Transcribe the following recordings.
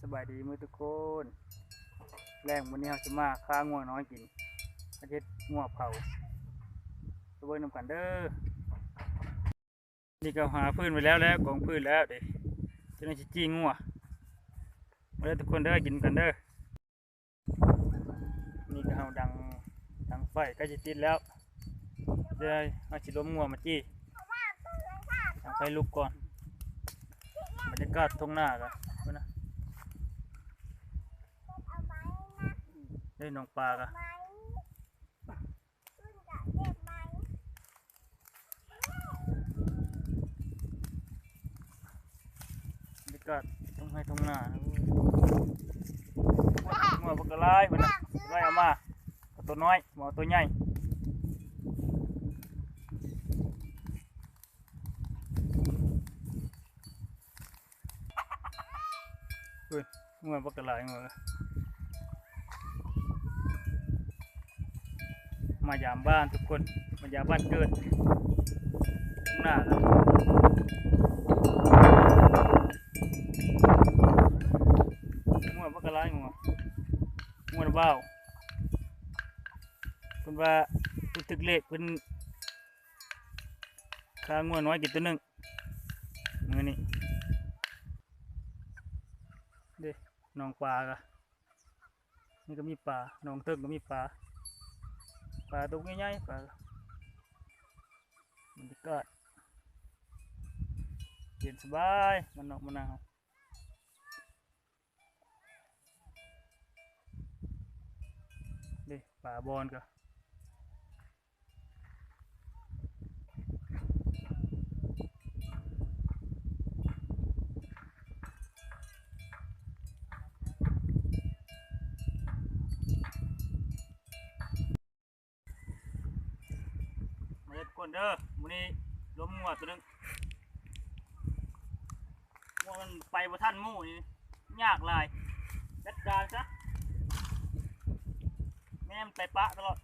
ສະບາຍດີໝົດທຸກຄົນ ແລງມື້ນີ້ເຮົາຊິມາຄາງົວນ້ອຍກິນ ເຮົາຊິເຮັດງົວເຜົາ ໄປເບິ່ງນຳກັນເດີ. ນີ້ກໍຫາຟືນໄວ້ແລ້ວ ແລ້ວກອງຟືນແລ້ວເດ້ ຈະໄດ້ຊິຈີ່ງົວ ມາເດີທຸກຄົນເດີ ກິນນຳກັນເດີ. ນີ້ກໍເຮົາດັງ ດັງໄຟໃກ້ຊິຕິດແລ້ວ ເດີ ເຮົາຊິລົມງົວມາຈີ່ ດັງໄຟລຸກກ່ອນ. ບັນຍາກາດທົ່ງນາກໍພຸ້ນນະ ເດີ ໜອງປາກໍ ບັນຍາກາດທົ່ງໄຮ່ທົ່ງນາ ງົວບັກກະຫຼາຍພຸ້ນນະ ໄລ່ເອົາມາ ເອົາໂຕນ້ອຍ ບໍ່ເອົາໂຕໃຫຍ່. ພຸ້ນ ງົວບັກກະຫຼາຍ ງົວ ມາຢາມບ້ານທຸກຄົນ ມາຢາມບ້ານເກີດ ຂ້າງໜ້າ ງົວບັກກະຫຼາຍ ງົວ ງົວນະບ່າວ ເພິ່ນວ່າເພິ່ນຖືກເລກ ເພິ່ນ ຄາງົວນ້ອຍກິນໂຕໜຶ່ງມື້ນີ້ເດ້. ໜອງປາກະ ນີ້ກໍມີປາ ໜອງເທິງກໍມີປາ ປາຕົວໃຫຍ່ໆ ປາ ບັນຍາກາດເຢັນສະບາຍ ບ້ານນອກບ້ານນາເຮົາເດ້. ປາບອນກໍ ມາເດີທຸກຄົນເດີ ມື້ນີ້ລົມງົວໂຕໜຶ່ງ ງົວມັນໄປບໍ່ທັນໝູ່ນີ້ ຍາກຫຼາຍ ຈັດການຊະ ແມ່ມັນໄປປະຕະຫຼອດ.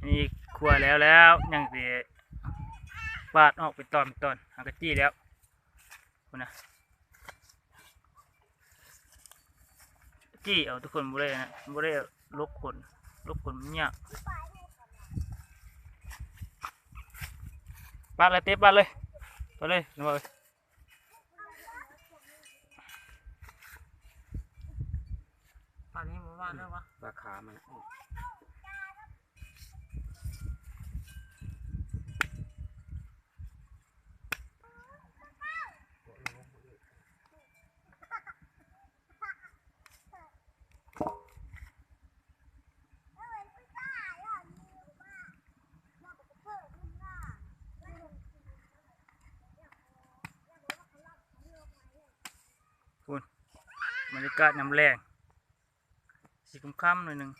ນີ້ຂົ້ວແລ້ວແລ້ວ ຍັງຊິປາດອອກເປັນຕອນເປັນຕອນ ຫາກະຈີ່ແລ້ວ ພຸ້ນນະ ຈີ່ເອົາທຸກຄົນ ບໍ່ໄດ້ນະ ບໍ່ໄດ້ລົກຂົນ ລົກຂົນມັນຍາກ. ປາດເລີຍ ເຕະປາດເລີຍ ປາດເລີຍ ນ້ອງເອີຍ. ປານີ້ບໍ່ວ່າແລ້ວວະ ປາຂາມັນນະ. ພຸ້ນ ບັນຍາກາດຍາມແລງ ຊິຄ່ຳໆ ໜ້ອຍໜຶ່ງ.